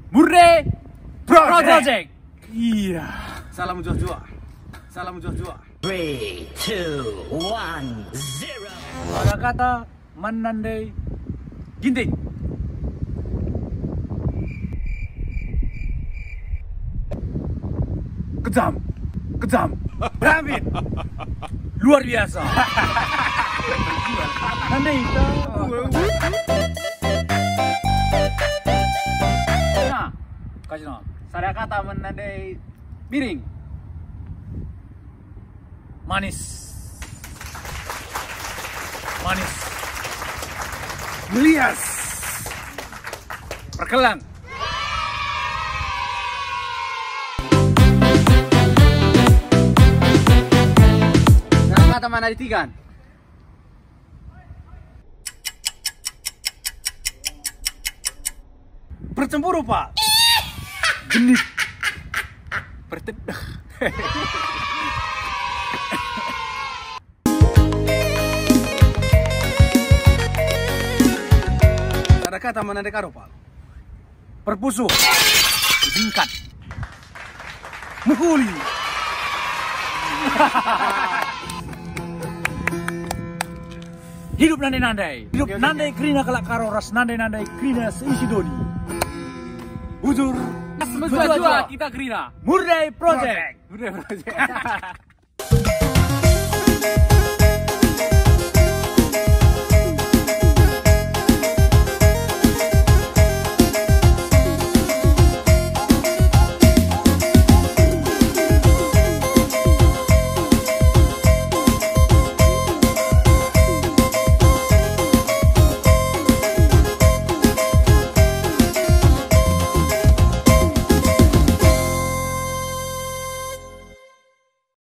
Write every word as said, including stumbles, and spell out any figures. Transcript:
Murde Project. Project. Iya. Salam juah-juah. Salam juah-juah. Three, two, one, zero. Sada kata man nande Ginting. Kejam. Kejam. Berambit. Luar biasa. Nande itu. Nah, kasih no. Sada kata man nande Biring. Manis. Manis. Melias. Perkelang. Sada kata man nande Tigan. Bercemburu, Pak. Genit. Bertedeh. Sada kata man nande Karo, Pak. Perpusuh. Singkat. Mehuli. Hidup nande-nande. Hidup nande kerina kalak Karo ras nande-nande kerina seisi doni. Bujur. Mejuah-juah kita kerina. Murde Project. Murde Project.